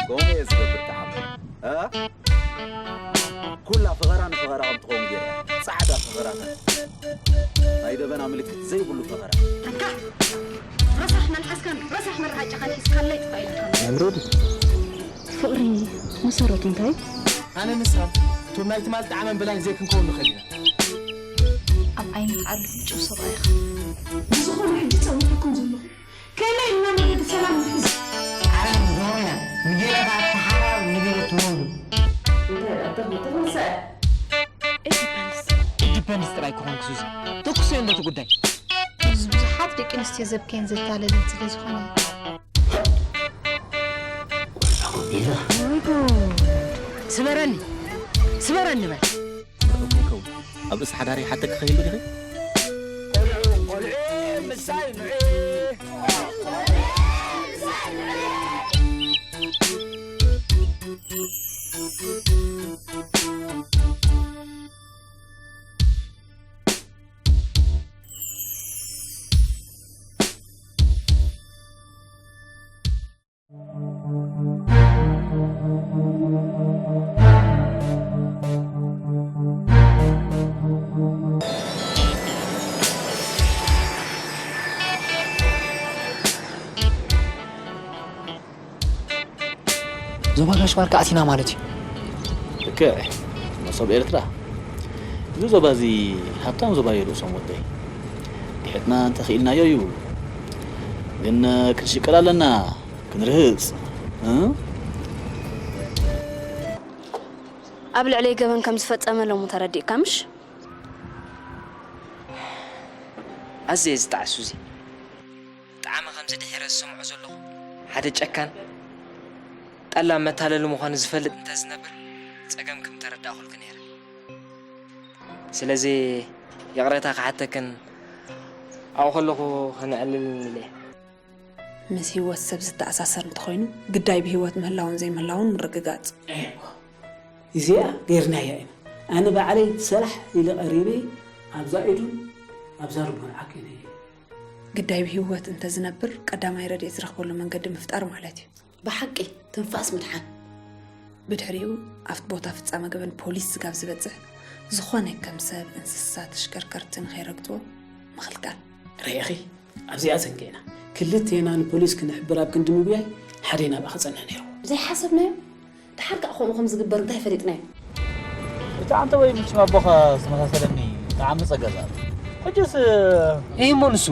ከምኡ እየ ዝገብር ተዓመ። እ? ኩላ ፈኸራ ንፈኸራ ከም ትኸውን ገይረ። ጻዕዳ ፈኸራታት። ናይ ደበና ምልክት ዘይብሉ ፈኸራ። እንካ! ረሳሕ መልሓስካን ረሳሕ መርዓጫኻን ሒዝካለይ ጥፋእ ኢልካ። ኣምሬዲ። ፍቕሪ መሰረቱ እንታይ? ኣነ ንስኻ እቶም ናይ ትማል ጣዕመን ብላይን ዘይክንከውን ንኽእል ኢና። ኣብ ዓይኒ ጻዕዱ ምጭው ሰብኣይ ኢኻ። ብዝኾነ ሕጂ ጸዊዕኩም ዘለኹ ከመይ ኢልና መገዲ ሰላም ንሕዝ? ዓለም ዞርያ ንጌታኻ ተሓራር ንገሩ ትወዱ። እንታይ ደኣ ተኽንሰ? ኢት ዲፐንድስ። ኢት ዲፐንድስ ጥራይ ክኾንክ ሱዚ። ተኩሰዮ እንደቲ ጉዳይ። ብዙሓት ደቂ ኣንስትዮ ዘብክየን ዘታለለን ስለ ዝኾነ። ወይ ጉድ። ስበረኒ። ስበረኒ በል። ጽቡቕ ይከውን። ኣብ ርእሲ ሓዳር ይሓተኪ ከይህሉ ዲኺ? ቆልዑ፣ ቆልዑ፣ ምሳይ ንዑ። ዞባ ጋሽ ባርካ ኣቲና ማለት እዩ። ልክዕ። መሶብ ኤርትራ። እዚ ዞባ እዚ ሃብታም ዞባ እዩ ርእሶም ወደይ። ግሕጥና እንተኽኢልናዮ እዩ። ግን ክንሽቅል ኣለና፣ ክንርህጽ። እ? ኣብ ልዕለይ ገበን ከም ዝፈጸመ ሎሚ ተረዲእካ ምሽ? ኣዝየ ዝጠዓስ ሱዚ። ጣዕሚ ከምዚ ድሒረ ዝሰምዖ ዘለኹ ሓደ ጨካን ጠላም መታለሊ ምዃኑ ዝፈልጥ እንተዝነብር ጸገምኪ ምተረዳእኹልኪ ነይረ። ስለዚ ይቕሬታ ክሓተክን ኣብኡ ከለኹ ከነዕልልን ኢለ። ምስ ህይወት ሰብ ዝተኣሳሰር እንተኾይኑ ግዳይ ብህይወት ምህላውን ዘይምህላውን ምርግጋጽ። እዚኣ ገይርናያ ኢና። ኣነ ባዕለይ ሰራሕ ኢለ ቀሪበ ኣብዛ ኢዱ ኣብዛ ልቦና ዓቂነ። ግዳይ ብህይወት እንተዝነብር ቀዳማይ ረድኤት ዝረኽበሉ መንገዲ ምፍጣር ማለት እዩ። ብሓቂ ትንፋስ ምድሓን። ብድሕሪኡ ኣብቲ ቦታ ፍጻመ ገበን ፖሊስ ስጋብ ዝበጽሕ ዝኾነ ከም ሰብ፣ እንስሳ፣ ተሽከርከርቲ ንኸይረግጽዎ ምኽልካል። ርኢኺ፣ ኣብዚኣ ዘንጊዕና። ክልቴና ንፖሊስ ክንሕብር ኣብ ክንዲ ምጉያይ ሓደ ናብኣ ክጸንሕ ነይርዎ። ዘይሓሰብናዮ ደሓር ከኣ ከምኡ ከም ዝግበር እንታይ ፈሊጥናዮ? እቲ ኣንተ ወይ ምችም ኣቦኻ ዝተመሳሰለኒ ጣዕሚ ጸገዛ። ሕጅስ እሂሞ ንሱ።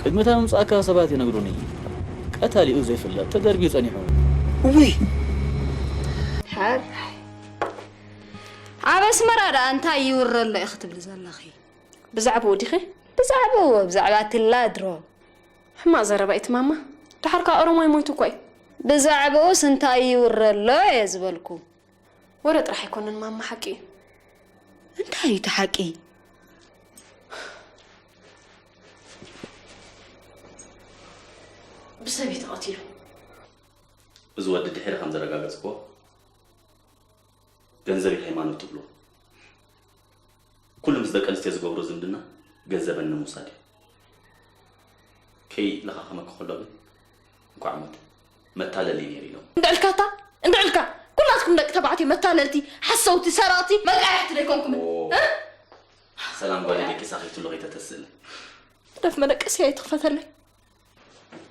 ቅድሚ እታ ምምጻእካ ሰባት ይነግሩኒ። ቀታሊኡ ዘይፍለጥ ተደርብዩ ጸኒሑ። እውይ! ሓር ኣብ ኣስመራ ደኣ እንታይ ይውረ ኣሎ ኢኺ ትብሊ ዘለኺ? ብዛዕባኡ ዲኺ? ብዛዕባኡ፣ ብዛዕባ ትላድሮ። ሕማቕ ዘረባ እዩ እቲ ማማ። ደሓር ከኣ ኦሮማይ ሞይቱ እኮ እዩ። ብዛዕባኡስ እንታይ ይውረ ኣሎ እየ ዝበልኩ። ወረ ጥራሕ ኣይኮነን ማማ፣ ሓቂ እዩ። እንታይ እዩ እቲ ሓቂ? ብሰብ እዩ ተቐቲሉ። እዚ ወዲ ድሕሪ ከም ዘረጋገጽክዎ፣ ገንዘብ እዩ ሃይማኖት ትብሎ። ኩሉ ምስ ደቂ ኣንስትዮ ዝገብሮ ዝምድና ገንዘበን ንምውሳድ እዩ። ከይለኻኸመኪ ከሎ ግን እንኳዕ ሞተ። መታለሊ ነይሩ ኢሎም። እንድዕልካታ፣ እንድዕልካ! ኩላትኩም ደቂ ተባዕትዮ መታለልቲ፣ ሓሰውቲ፣ ሰረቕቲ፣ መቃርሕቲ ዶ ኣይኮንኩምን? ኦ፣ እ? ሰላም ጓለይ ደቂሳ ከይትብሎ ከይተተስእለ። ግደፍ መደቀስያ ኣይትኽፈተለይ።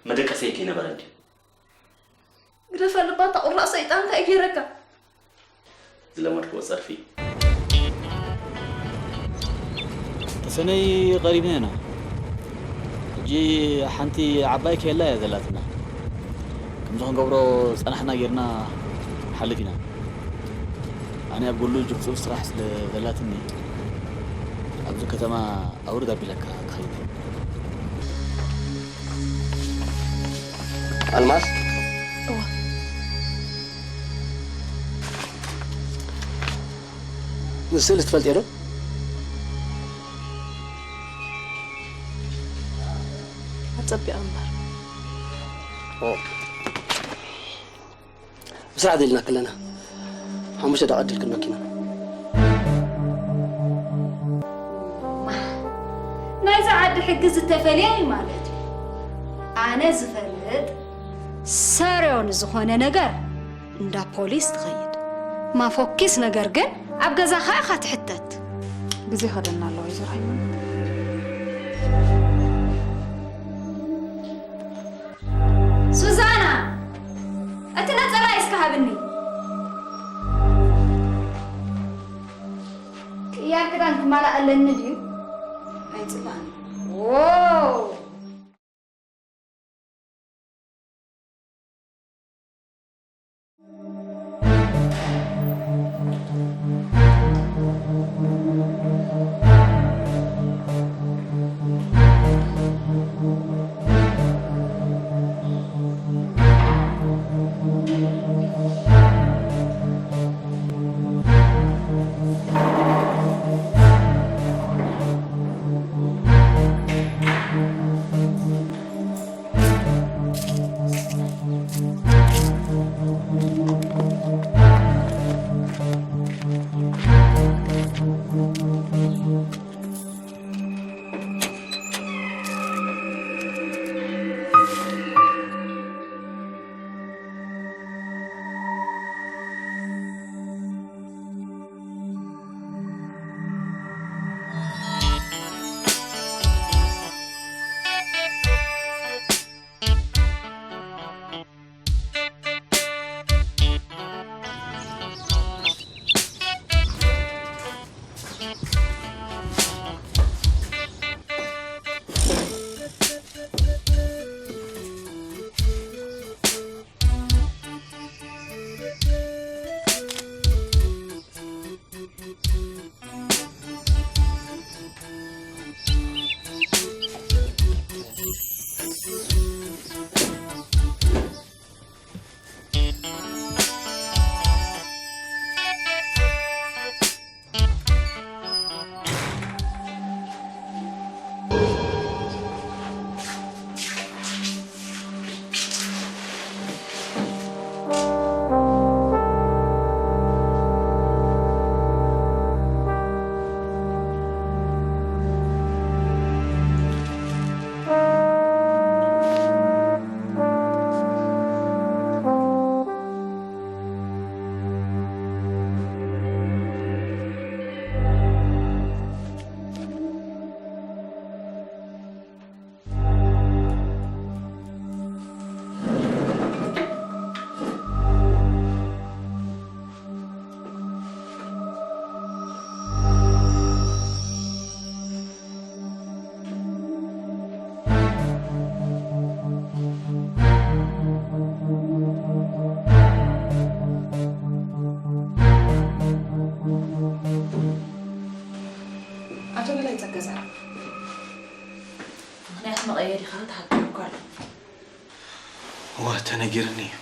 መደቀስያ ከይነበረ እንድዩ። ግደፈ ልባ እታ ቁራእ ሰይጣን እንታይ ገይረካ? ዝለመድክዎ ጸርፊ። ተሰነይ ቀሪብና ኢና። ሕጂ ሓንቲ ዓባይ ኬላ እያ ዘላትና። ከምዚ ክንገብሮ ዝጸናሕና ጌርና ንሓልፍ ኢና። ኣነ ኣብ ጎሉ ጅብጽብ ስራሕ ስለ ዘላትኒ ኣብዚ ከተማ ኣውርድ ኣቢለካ ክኸይድ። ኣልማዝ? እወ። ንስእሊ ትፈልጥዮ ዶ? ኣጸቢቐ እምበር። ኦ። ብስራሕ ደሊና ከለና ሓሙሽተ ደቂቕ ዕድል ክንበኪና። ናይዛ ዓዲ ሕጊ ዝተፈልየ እዩ ማለት እዩ። ኣነ ዝፈልጥ ሰሪዮን ዝኾነ ነገር እንዳ ፖሊስ ትኸይድ። ማፎኪስ ነገር ግን ኣብ ገዛኻ ኢኻ ትሕተት። ግዜ ኸደና ኣሎ ወይዘሮ ሃይማኖት። ሱዛና፣ እቲ ነጸላ እስከ ሃብኒ። ቅያር ክዳን ክማላእ ኣለኒ ድዩ? ኣይጽላእን። ዎ! ኣቶ በላይ ጸገዛ ምኽንያት መቐየሪ ከዓ ተሓቢሩ እኳ ኣሎ። እወ፣ ተነጊርኒ እዩ።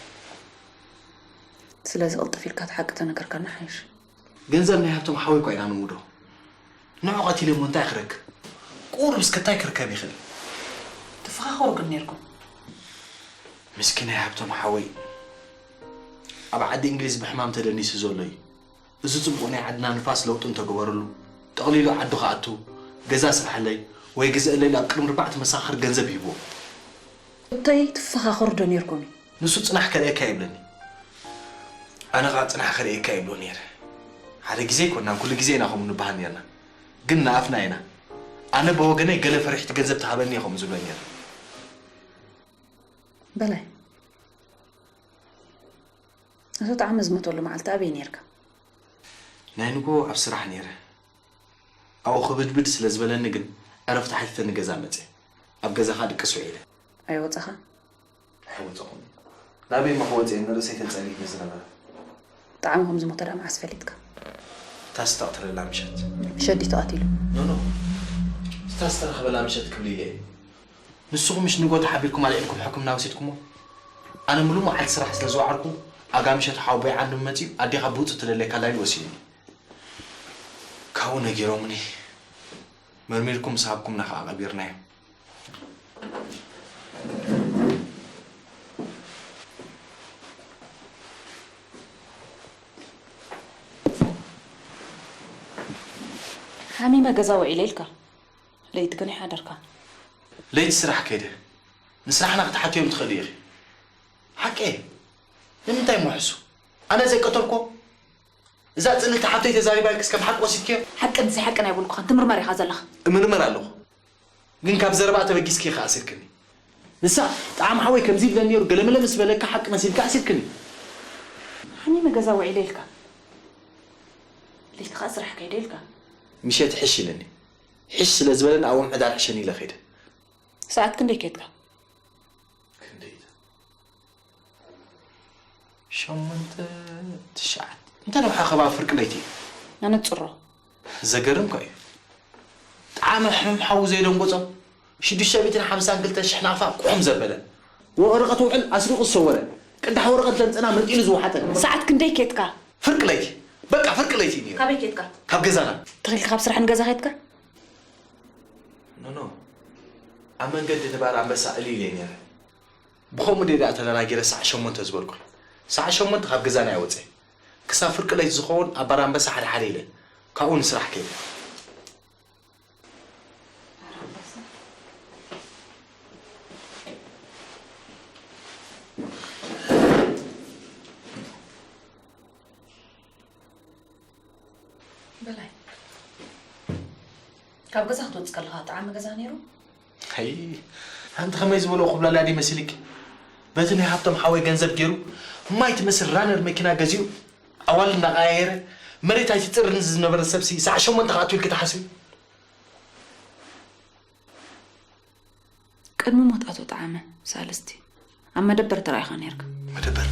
ስለዚ ቅልጥፍ ኢልካ እቲ ሓቂ ተነገርካና ሓይሽ። ገንዘብ ናይ ሃብቶም ሓወይ እኳ ኢና ንውዶ። ንዑ ቀቲለ እሞ እንታይ ክረክብ? ቁሩብ እስከ እንታይ ክርከብ ይኽእል? ትፈኻኸሩ ግን ነይርኩም። ምስኪናይ ሃብቶም ሓወይ ኣብ ዓዲ እንግሊዝ ብሕማም ተደኒሱ ዘሎ እዩ። እዚ ጽቡቕ ናይ ዓድና ንፋስ ለውጢ እንተገበረሉ፣ ጠቕሊሉ ዓዱ ክኣቱ፣ ገዛ ስርሓለይ ወይ ግዘአለይ ኢሉ ኣብ ቅድሚ ኣርባዕተ መሳኽር ገንዘብ ይህብዎ። እተይ ትፈኻኸሩ ዶ ነይርኩም? ንሱ ጽናሕ ከርእየካ ይብለኒ። ኣነ ኸኣ ጽናሕ ከርእየካ ይብሎ ነይረ። ሓደ ግዜ ኣይኮንናን፣ ኩሉ ግዜ ኢና ከምኡ ንበሃል ነይርና። ግን ንኣፍና ኢና። ኣነ ብወገነይ ገለ ፈሪሕቲ ገንዘብ ትሃበኒ እየ ከምኡ ዝብሎ ነይረ። በላይ፣ እቲ ጣዕሚ ዝመተሉ መዓልቲ ኣበይ ነይርካ? ናይ ንግሆ ኣብ ስራሕ ነይረ። ኣብኡ ክብድብድ ስለ ዝበለኒ ግን ዕረፍቲ ሓቲተ ንገዛ መጽየ። ኣብ ገዛኻ ድቅስ ውዒለ። ኣይወጻኻ? ኣይወጻኹን። ናበይ እሞ ክወጽእ እየ? ንርእሰይ ተጸሊእኒ ዝነበረ። ጣዕሚ ከም ዝሞተ ደኣ መዓስ ፈሊጥካ? እታ ዝተቕተለላ ምሸት። ምሸት ድዩ ተቐቲሉ? ኖ፣ ኖ። እታ ዝተረኸበላ ምሸት ክብል ኢለ እየ። ንስኹም ምሽ ንጎ ተሓቢርኩም ኣልዒልኩም ሕክምና ወሲድኩሞ? ኣነ ምሉእ መዓልቲ ስራሕ ስለ ዝወዓልኩ፣ ኣጋ ምሸት ሓወቦይ ዓንዶም መጺኡ፣ ኣዴኻ ብውጹእ ትደልየካ ኣላ ኢሉ ወሲዱኒ። ካብኡ ነጊሮምኒ። መርሚርኩም ምስ ሃብኩምና ከኣ ቀቢርናዮ። ሓሚመ ገዛ ውዒለ ኢልካ፣ ለይቲ ግን ኣይሓደርካን። ለይቲ ስራሕ ከይደ፣ ንስራሕና ክትሓትዮም ትኽእሊ ኢኺ። ሓቂ እየ። ንምንታይ እሞ ሕሱ? ኣነ ዘይቀተልኩዎ? እዛ ጽልእቲ ሓፍተይ ተዛሪባ ኢልክስ ከም ሓቂ ወሲድክዮ? ሓቅን ዘይሓቅን ኣይበልኩኻን፣ ትምርመር ኢኻ ዘለኻ። እምርመር ኣለኹ። ግን ካብ ዘረባ ተበጊስኪ ኢኻ ኣሲርክኒ። ንሳ፣ "ጣዕሚ ሓወይ ከምዚ ይብለኒ ነይሩ፣ ገለመለ" ምስ በለካ ሓቂ መሲልካ ኣሲርክኒ። ሓሚመ ገዛ ውዒለ ኢልካ። ለይቲ ኸኣ ስራሕ ከይደ ኢልካ። ምሸት ሕሽ ኢለኒ። ሕሽ ስለ ዝበለኒ ኣብኡ ምሕዳር ሕሸኒ ኢለ ከይደ። ሰዓት ክንደይ ከድካ? ክንደይ? ሸሞንተ፣ ትሽዓተ። እንተ ነብሓ ከባቢ ፍርቂ ለይቲ እዩ። ነነጽሮ። ዘገርም እኮ እዩ። ጣዕሚ ሕምም ሓዊ ዘይደንጎጾ፣ ሽዱሽተ ሚእትን ሓምሳን ክልተ ሽሕ ናቕፋ ቁሕም ዘበለ። ወረቐት ውዕል ኣስሪቑ ዝሰወረ። ቅዳሕ ወረቐት ለምጽና መንጢሉ ዝወሓጠ። ሰዓት ክንደይ ከድካ? ፍርቂ ለይቲ። በቃ ፍርቂ ለይቲ እዩ ነይሩ። ካበይ ከድካ? ካብ ገዛና። ተኺልካ ካብ ስራሕ ንገዛ ከድካ? ኖ፣ ኖ። ኣብ መንገዲ ንባር ኣንበሳ እልል እየ ነይረ። ብኸምኡ ደኣ ተደናጊረ ሰዓት ሸሞንተ ዝበልኩ። ሰዓት ሸሞንተ ካብ ገዛና እየ ወጺኤ። ክሳብ ፍርቂ ለይቲ ዝኸውን ኣብ ባር ኣንበሳ ሓደ ሓደ ኢለ። ካብኡ ንስራሕ ከይደ። በላይ፣ ካብ ገዛ ክትወጽእ ከለኻ ጠዓመ ገዛ ነይሩ? ኣይ፣ ኣንቲ ከመይ ዝበሎ ኩብላላ ድዩ መሲልኪ? በቲ ናይ ሃብቶም ሓወይ ገንዘብ ገይሩ፣ ማይ ትመስል ራነር መኪና ገዚኡ፣ ኣዋልድ እናቐያየረ፣ መሬት ኣይትጽርን ዝነበረ ሰብሲ፣ ሰዓት ሸሞንተ ክኣቱ ኢልኪ ትሓስቢ? ቅድሚ ሞት ኣቶ ጠዓመ ሳልስቲ ኣብ መደበር ተራኢኻ ነይርካ። መደበር?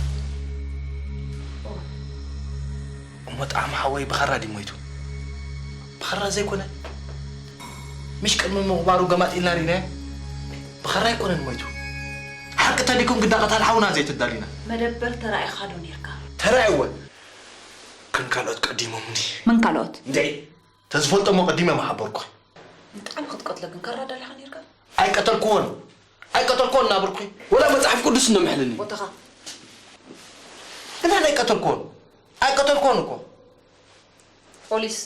እሞ ጠዓመ ሓወይ ብኻራ ድዩ ሞይቱ? ብኻራ ዘይኮነ? ምሽ ቅድሚ ምቕባሩ ገማጢልና ርኢናዮ? ብኻራ ኣይኮነን ሞይቱ። ሓቂ ተሊኩም ግዳ ቀታል ሓውና ዘይተዳሊና። መደበር ተራኢኻ ዶ ነይርካ? ተራእወ። ከም ካልኦት ቀዲሞምኒ። መን ካልኦት? እንድዒ፣ ተዝፈልጦ እሞ ቀዲመ ምሓበርኩ። ብጣዕሚ ክትቀትሎ ግን ካራ ዳሊኻ ነይርካ? ኣይቀተልክዎን። ኣይቀተልክዎን እናበልኩ። ወላ መጽሓፍ ቅዱስ እነምሕልኒ። ቦታኻ። ግን ኣነ ኣይቀተልክዎን። ኣይቀተልክዎን እኮ። ፖሊስ።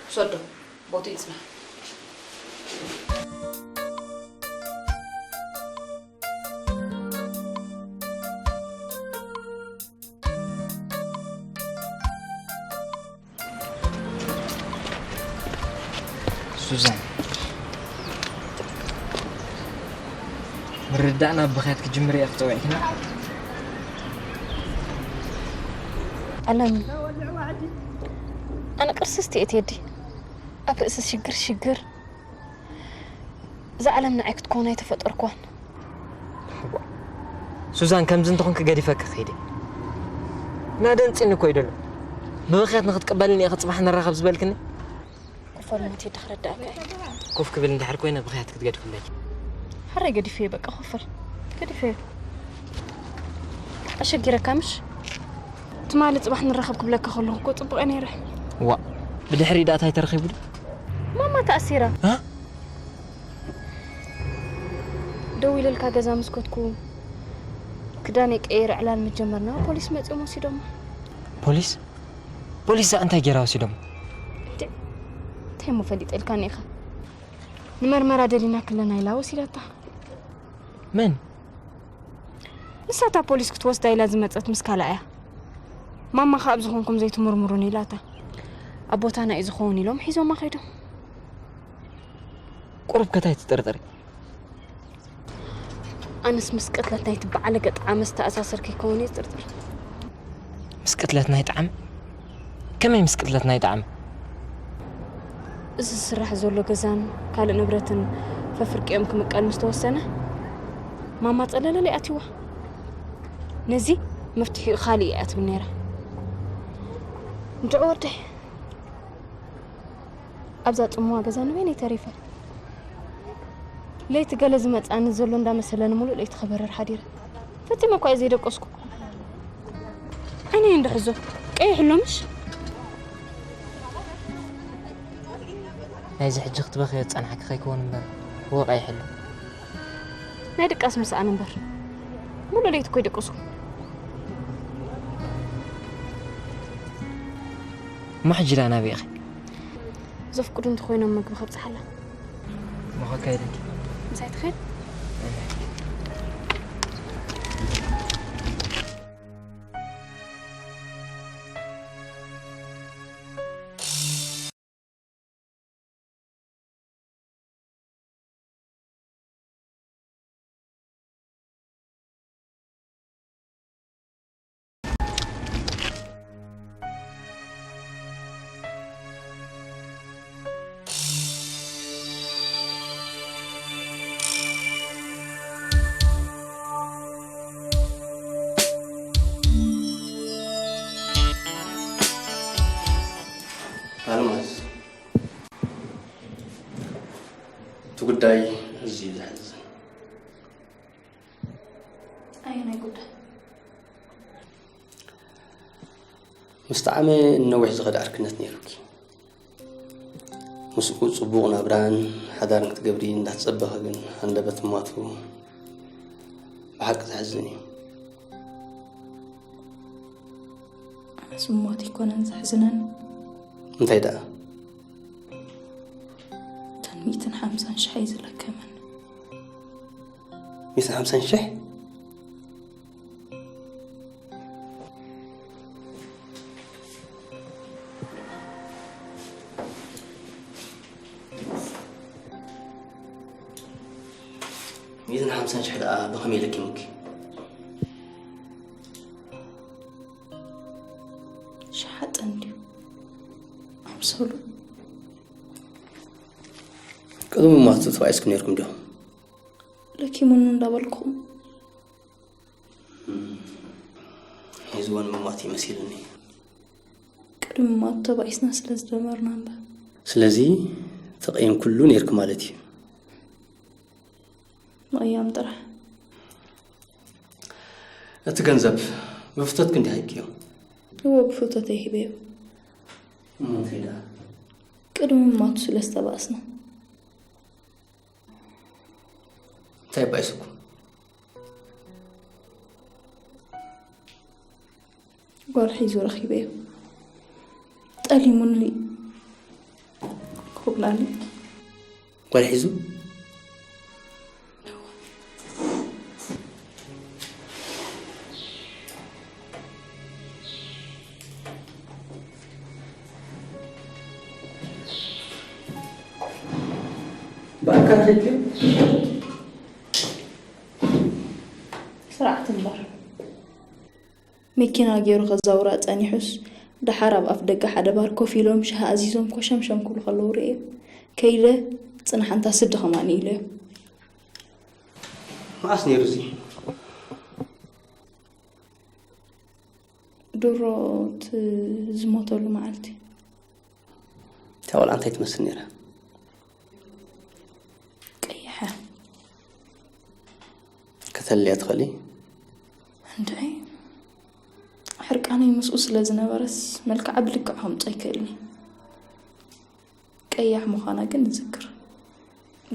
ውሰዶ። ቦትኡ ይጽናሕ። ሱዛን፣ ምርዳእ ናብ ብኽያት ክጅምር እየ ክጸውዕክና። ኣለም፣ ኣነ ቅርስስቲ እየ ቴዲ። ኣብ ርእሲ ሽግር ሽግር። እዛ ዓለም ንዓይ ክትከውን ኣይተፈጠርኩዋን። ሱዛን፣ ከምዚ እንተኾንኪ ገዲፈኪ ክኸይድ እየ። ናደንጺኒ እኮ እዩ ደሎ። ብብኽያት ንኽትቅበልኒ ኢኺ ጽባሕ ንራኸብ ዝበልክኒ። ኮፍ በል ሞት የድኽ ረዳእካ እየ። ኮፍ ክብል እንድሕር ኮይነ ብኽያት ክትገድፍለይ። ሕራይ ገዲፈዮ በቃ ኮፍ በል። ገዲፈዮ። ኣሸጊረካ ምሽ? ትማሊ ጽባሕ ንራኸብ ክብለካ ከለኹ እኮ ጽቡቕ እየ ነይረ። ዋ፣ ብድሕሪ ደኣ እንታይ ተረኺቡ ዶ? ማማ ተኣሲራ። እ? ደው ኢለልካ ገዛ ምስ ከድኩ፣ ክዳነይ ቀይረ ዕላል ምስ ጀመርና፣ ፖሊስ መጺኦም ወሲዶማ። ፖሊስ? ፖሊስ እንታይ ገይራ ወሲዶማ? እንዴ፣ እንታይ እሞ ፈሊጠልካኒ ኢኻ? ንመርመራ ደሊና ከለና ኢላ ወሲዳታ። መን? ንሳ እታ ፖሊስ ክትወስዳ ኢላ ዝመጸት ምስ ካልኣ እያ። ማማ ከኣ ኣብ ዝኾንኩም ዘይትምርምሩን ኢላታ። ኣብ ቦታና እዩ ዝኸውን ኢሎም ሒዞማ ከይዶም። ቁሩብ ከ እንታይ ትጥርጥሪ? ኣነስ ምስ ቅትለት ናይቲ በዓለገ ጠዓመ ዝተኣሳሰር ከይከውን እየ ዝጥርጥር። ምስ ቅትለት ናይ ጠዓመ? ከመይ ምስ ቅትለት ናይ ጠዓመ? እዚ ዝስራሕ ዘሎ ገዛን ካልእ ንብረትን ፈፍርቂኦም ክምቀል ምስ ተወሰነ፣ ማማ ጸለለ ለይ ኣትዋ። ነዚ መፍትሒኡ ካልእ እያ ትብል ነይራ። እንድዒ ወደይ፣ ኣብዛ ጽምዋ ገዛ ንበይነይ ተሪፈ። ለይቲ ገለ ዝመጽኣኒ ዘሎ እንዳመሰለኒ፣ ሙሉእ ለይቲ ክበርር ሓዲረ። ፈጺመ እኳ እየ ዘይደቀስኩ። ዓይነይ እንድሕዞ ቀይሕ ኣሎ ምሽ? ናይዚ ሕጂ ክትበኽዮ ዝጸናሕኪ ከይከውን እምበር፣ እወ ቀይሕ ኣሎ። ናይ ድቃስ ምስኣን እምበር፣ ሙሉእ ለይቲ እኮ ይደቀስኩ። እሞ ሕጂ ዳ ናበይ ኢኺ? ዘፍቅዱ እንተኾይኖም ምግቢ ከብጽሓላ። እሞ ከካይደኪ። ምሳይ ትኸይድ? ኣልማዝ፣ እቲ ጉዳይ ኣዝዩ ዘሕዝን። ኣየናይ ጉዳይ? ምስ ጣዕመ ነዊሕ ዝኸደ ዕርክነት ነይሩኪ። ምስኡ ጽቡቕ ናብራን ሓዳርን ክትገብሪ እንዳተጸበኺ ግን ሃንደበት ምማቱ ብሓቂ ዘሕዝን እዩ። ኣነስ ምሞት ኣይኮነን ዘሕዝነኒ። እንታይ ደኣ? እተን ሚእትን ሓምሳን ሽሕ እዩ ዝለከመን። ሚእትን ሓምሳን ሽሕ? ሚእትን ሓምሳን ሽሕ ደኣ ብኸመይ ለኪሙኪ? ሸሓጠን ድዩ? ኣምሰሉ። ቅድሚ ማቱ ተባኢስኩም ነይርኩም ዲኹም? ለኪሙኒ እንዳበልኩኹም። ሒዝዎ ንምሟት እዩ መሲሉኒ። ቅድሚ ማቱ ተባኢስና ስለ ዝነበርና እምበር። ስለዚ ተቐይምኩሉ ነይርኪ ማለት እዩ። ምቕያም ጥራሕ። እቲ ገንዘብ ብፍቶትኪ እንዲኺ ሂብክዮ? እወ፣ ብፍቶተይ ሂበዮ። እሞ እንታይ ደኣ? ቅድሚ ማቱ ስለ ዝተባእስና። እንታይ ባይስኩም? ጓል ሒዙ ረኺበዮ። ጠሊሙኒ ክብላኒ። ጓል ሒዙ? ብኣካል ሒዝክዮ? ስርዓት እምበር። መኪና ገይሩ ከዛውራ ጸኒሑስ፣ ደሓር ኣብ ኣፍ ደገ ሓደ ባር ኮፍ ኢሎም ሻሂ ኣዚዞም ኮሸምሸም ክብሉ ከለዉ ርእየ። ከይደ፣ ጽናሕ፣ እንታ ስዲ ከማን ኢለዮ። መዓስ ነይሩ እዚ? ድሮ እቲ ዝሞተሉ መዓልቲ። እታ ቆልዓ እንታይ ትመስል ነይራ? ቀይሐ። ከተልያ ትኽእሊ? እንድዒ፣ ሕርቃነይ ምስኡ ስለ ዝነበረስ፣ መልክዓ ብልክዕ ከምጾ ኣይክእልን እየ። ቀያሕ ምዃና ግን እዝክር።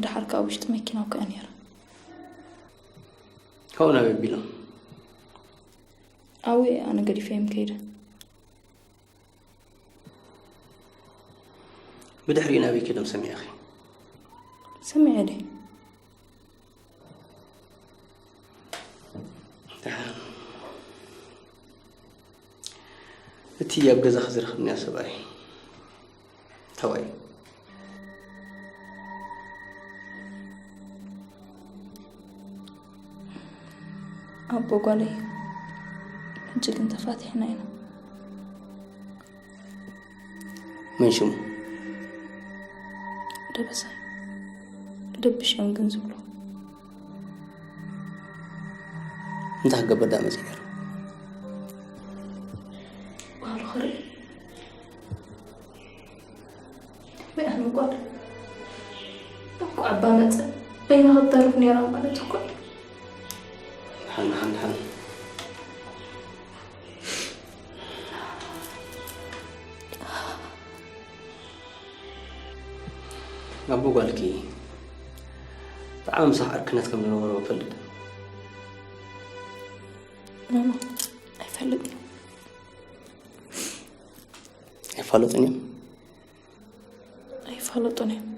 ደሓር ከኣ ኣብ ውሽጢ መኪና ኣውኪኣ ነይረ። ካብኡ ናበይ ኣቢሎም? ኣብኡ እየ ኣነ ገዲፈዮም ከይደ። ብድሕሪኡ ናበይ ከይዶም ሰሚዕኺ? ሰሚዐ ድየ? ደሓን። እቲ ኣብ ገዛኺ ዝረኸብናዮ ሰብኣይ፣ ታዋይ? ኣቦ ጓለይ። ሕጂ ግን ተፋቲሕና ኢና። መን ሽሙ? ደበሳይ ደብሽ እዮም ግን ዝብሉ። እንታይ ክገብር ዳ መፂእ ነይሩ? ባህሉ ክርኢ። በይ ኣነ ጓል እኮ ኣባ መፀ በይና ክተርፍ ነይራ ማለት እኮ እዩ። ሓን ሓን ሓን ኣቦ ጓልኪ ብጣዕሚ ምሳሕ ዕርክነት ከም ዝነበሮ እፈልጥ። ኖኖ ኣይፈልጥን። ኣይፋለጡን እዮም። ኣይፋለጡን እዮም።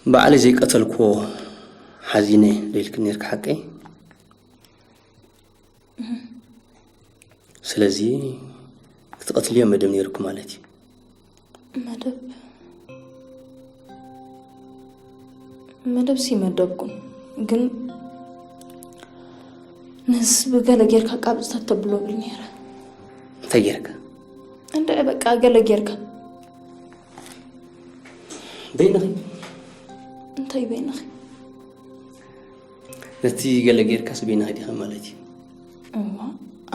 ባዕለይ ዘይቀተልክዎ ሓዚነ ዶ ኢልኪ ነይርኪ ሓቀይ? ስለዚ ክትቐትልዮ መደብ ነይሩኪ ማለት እዩ። መደብ መደብ ሲ መደብኩም ግን ንስ ብገለ ጌርካ ቃብፅታት ተብሎ ብል ነይረ። እንታይ ጌርካ? እንደ በቃ ገለ ጌርካ በይንኺ እንታይ በይንኺ? ነቲ ገለ ጌርካስ በይንኺ ዲኺ ማለት እዩ። እዋ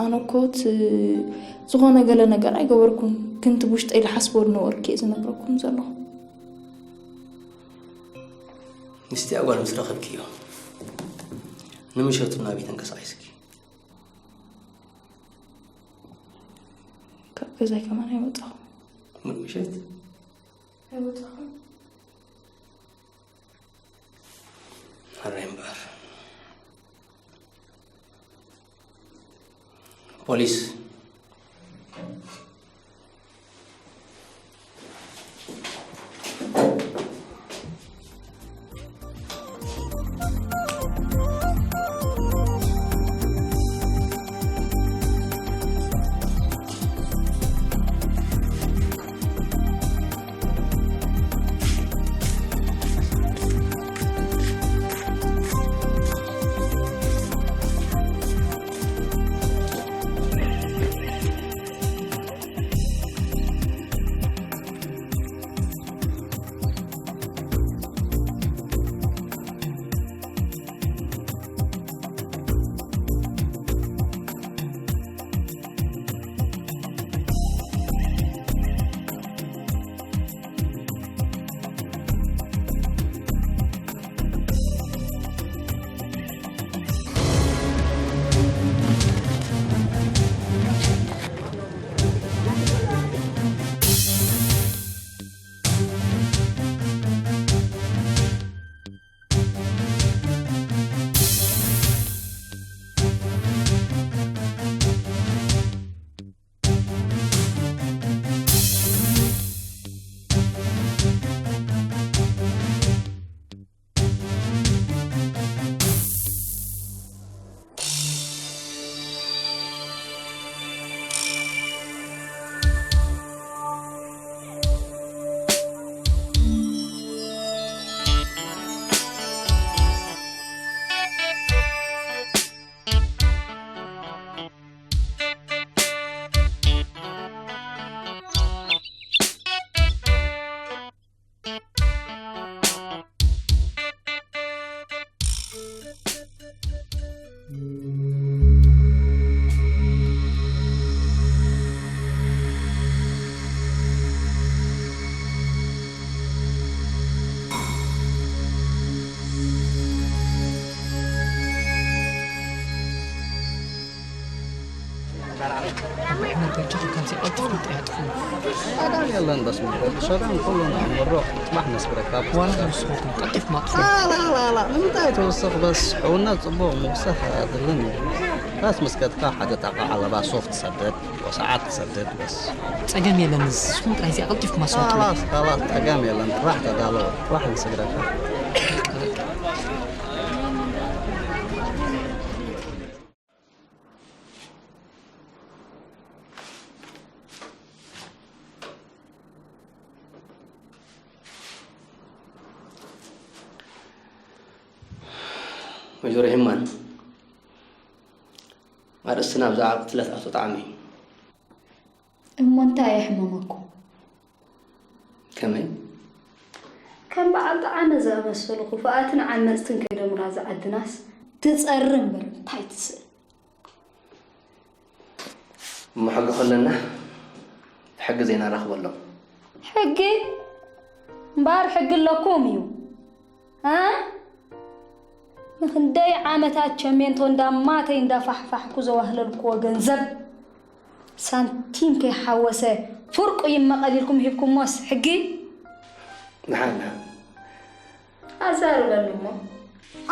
ኣነ እኮ እቲ ዝኾነ ገለ ነገር ኣይገበርኩን፣ ግን እቲ ብውሽጠይ ዝሓስቦ ዝነበርኩ እየ ዝነግረኩም ዘለኹ። ምስቲ ኣጓል ምስ ረኸብክዮ ንምሸቱ ናበይ ተንቀሳቒስኪ? ካብ ገዛይ ከማን ኣይወፃኹ። ሙሉ ምሸት ኣይወፃኹ። ሕራይ እምበኣር። ፖሊስ። መርገጫ ከምዚ ቀልጢፍኩም ጠያጥፉ። ሰላም የለን በስመ አብ። ሰላም ኩሉ ንኣምሮ። ጽባሕ ነስግረካ። ዋላ ንስኹም ቀልጢፍኩም ኣጥፉ። ላ፣ ላ፣ ላ፣ ላ። ንምንታይ ትውስኽ በስ? ሕውነት ጽቡቕ ምውሳኽ ኣድልን እዩ። ካስ መስከትካ ሓደ ጣቃ ዓለባ ሶፍት ትሰደድ፣ ወሰዓት ትሰደድ በስ። ጸገም የለን። ንስኹም ጥራይ እዚኣ ቀልጢፍኩም ኣስወጡ። ካላስ፣ ካላስ፣ ጸገም የለን። ጥራሕ ተዳሎ። ጥራሕ ንስግረካ። ወይዘሮ ሄማን፣ ኣርእስትና ብዛዕባ ቅትለት ኣቶ ጣዕመ እዩ። እሞ እንታይ የሕመመኩም? ከመይ? ከም በዓል ጣዕመ ዝኣመሰሉ ክፉኣትን ዓመፅትን ከይዶምራ ዝዓድናስ ትፀሪ እምበር እንታይ ትስእል? እሞ ሕጊ ከለና ሕጊ ዜና ረኽበሎም። ሕጊ እምበኣር ሕጊ ኣለኩም እዩ እ ንክንደይ ዓመታት ቸሜንቶ እንዳማተይ እንዳፋሕፋሕኩ ዘዋህለልኩዎ ገንዘብ ሳንቲም ከይሓወሰ ፍርቁ ይመቐል ኢልኩም ሂብኩሞስ ሕጊ ንሓን ንሓን ኣዛርበኒ እሞ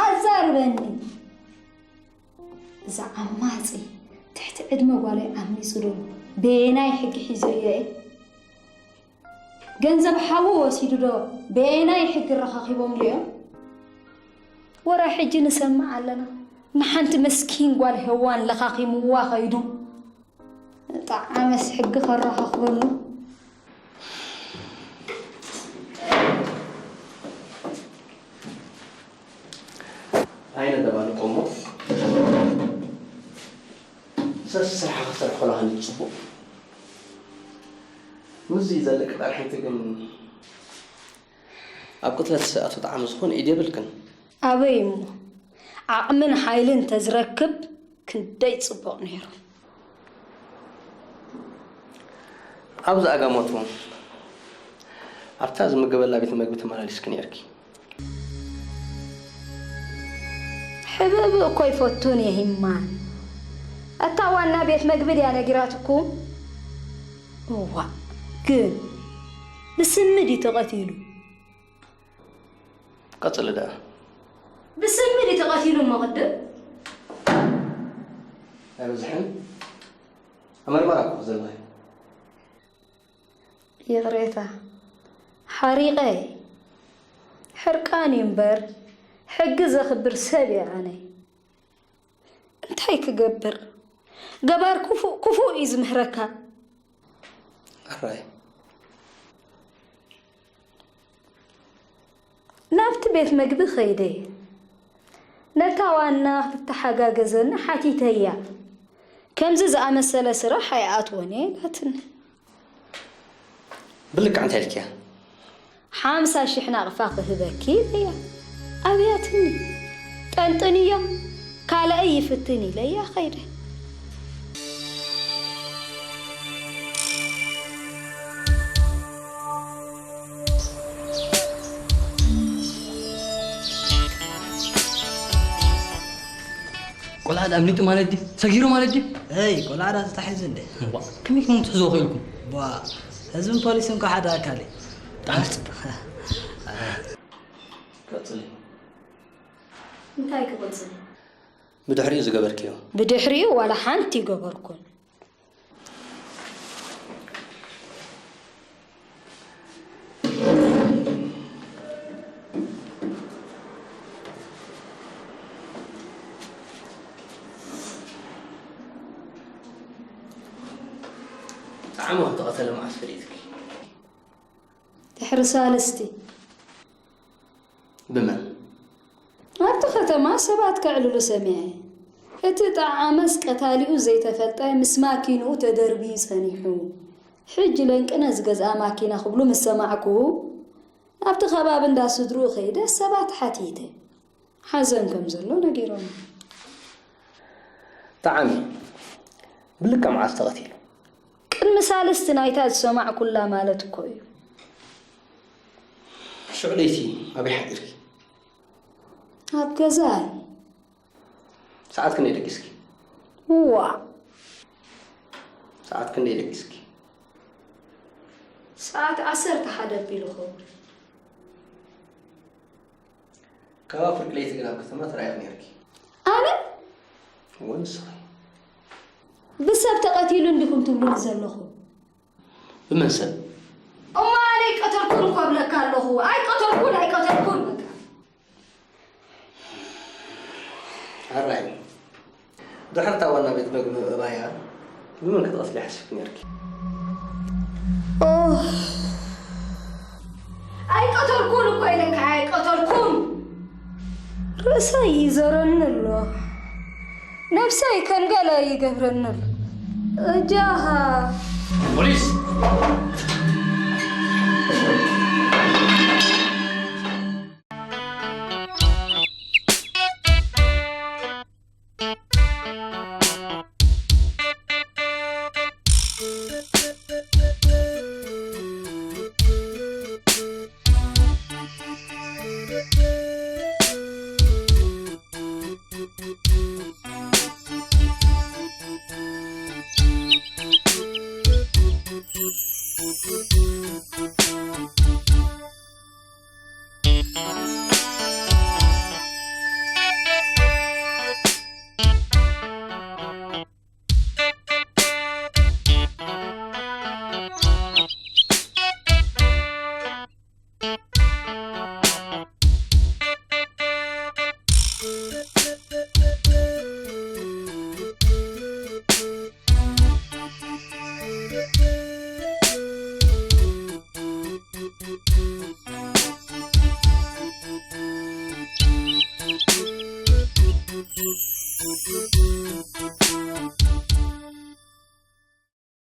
ኣዛርበኒ እዛ ዓማፂ ትሕቲ ዕድመ ጓለይ ዓሚፁ ዶ በየናይ ሕጊ ሒዘዮ እየ ገንዘብ ሓዉ ወሲዱ ዶ በየናይ ሕጊ ረኻኺቦምሉ እዮም ወረ ሕጂ ንሰምዕ ኣለና ንሓንቲ መስኪን ጓል ሄዋን ለኻኺምዋ ኸይዱ ጣዓመስ ሕጊ ከረኻኽበሉ ኣይነ ደባልቆ እሞ ሰስ ስራሕ ክሰርሕ ከለኻ ጽቡቕ ምስዚ ዘለቂ ጣርሕንቲ ግን ኣብ ቅትለት ኣቶ ጣዕሚ ዝኾነ ኢድ የብልክን። ኣበይ እሞ ዓቕምን ሓይልን ተዝረክብ ክንደይ ጽቡቕ ነይሩ። ኣብ ዝኣጋመቱ ኣብታ ዝምገበላ ቤት መግቢ ተመላሊስኪ ነይርኪ። ሕብእብእ እኮ ይፈቱን የሂማን። እታ ዋና ቤት መግቢ ድያ ነጊራትኩም? እዋ ግን ብስሚ ድዩ ተቐቲሉ? ቀጽሊ ደኣ። ብስሚ ድዩ ተቐቲሉ እሞ ቅድም? ኣይበዝሕን? ኣመርመራ እኮ ዘለኺ። ይቕሬታ ሓሪቐ እየ። ሕርቃን እዩ እምበር ሕጊ ዘኽብር ሰብ እየ ኣነ። እንታይ ክገብር? ገባር ክፉእ ክፉእ እዩ ዝምህረካ። ኣራይ ናብቲ ቤት መግቢ ኸይደ ነታ ዋና ክትተሓጋገዘኒ ሓቲተያ። ከምዚ ዝኣመሰለ ስራሕ ኣይኣትወን እየ ኢላትኒ። ብልክዕ እንታይ ኢልክያ? ሓምሳ ሽሕ ናቕፋ ክህበኪ ኢለያ ኣብያትኒ። ጠንጥንዮ ካልኣይ ይፍትን ኢለያ ኸይደ። ቆልዓ ኣምሊጡ ማለት ድዩ? ሰጊሩ ማለት ድዩ? ሄይ ቆልዓ ዳ ተታሒዙ እንዴ? ዋ ከመይ ከም ትሕዝዎ ኽኢልኩም? ዋ ህዝብን ፖሊስን እኮ ሓደ ኣካል እዩ። ብጣዕሚ ጽቡቕ። ቀጽሊ። እንታይ ክቕጽል? ብድሕሪኡ ዝገበርክዮ። ብድሕሪኡ ዋላ ሓንቲ ይገበርኩን። ጣዕሙ ዝተቐተለ መዓስ ፈሊጥኪ? ድሕሪ ሳልስቲ። ብመን? ኣብቲ ከተማ ሰባት ከዕልሉ ሰሚዐ። እቲ ጠዓመስ ቀታሊኡ ዘይተፈልጠ ምስ ማኪንኡ ተደርብዩ ጸኒሑ። ሕጂ ለንቅነ ዝገዝኣ ማኪና ክብሉ ምስ ሰማዕኩ ናብቲ ከባቢ እንዳ ስድርኡ ከይደ ሰባት ሓቲተ። ሓዘን ከም ዘሎ ነጊሮም። ጠዓመ ብልክዕ መዓስ ተቐቲሉ? ቅድሚ ሳልስቲ ናይታ ዝሰማዕኩላ ማለት እኮ እዩ። ሽዑ ለይቲ ኣበይ ሓዲርኪ? ኣብ ገዛይ። ሰዓት ክንደይ ደቂስኪ? ዋእ! ሰዓት ክንደይ ደቂስኪ? ሰዓት ዓሰርተ ሓደ ኣቢሉ ኸውን። ከባቢ ፍርቂ ለይቲ ግን ኣብ ከተማ ተራኢኺ ነይርኪ። ኣነ? እወ ንስኺ። ብሰብ ተቐቲሉ እንዲኹም ትብሉኒ ዘለኹም? ብመን ሰብ? እሞ ኣነ ኣይቀተልኩን እኮ እብለካ ኣለኹ። ኣይቀተልኩን፣ ኣይቀተልኩን በቃ። ሕራይ። ድሕሪ እታ ዋና ቤት መግቢ ምእባያ ብመን ክትቐትሊ ሓሲብኪ ነይርኪ? ኦህ፣ ኣይቀተልኩን እኮ ኢለካ፣ ኣይቀተልኩን። ርእሰይ ይዞረኒ ኣሎ። ነብሰይ ከም ገለ ይገብረኒ ኣሎ። እጃኻ። ፖሊስ!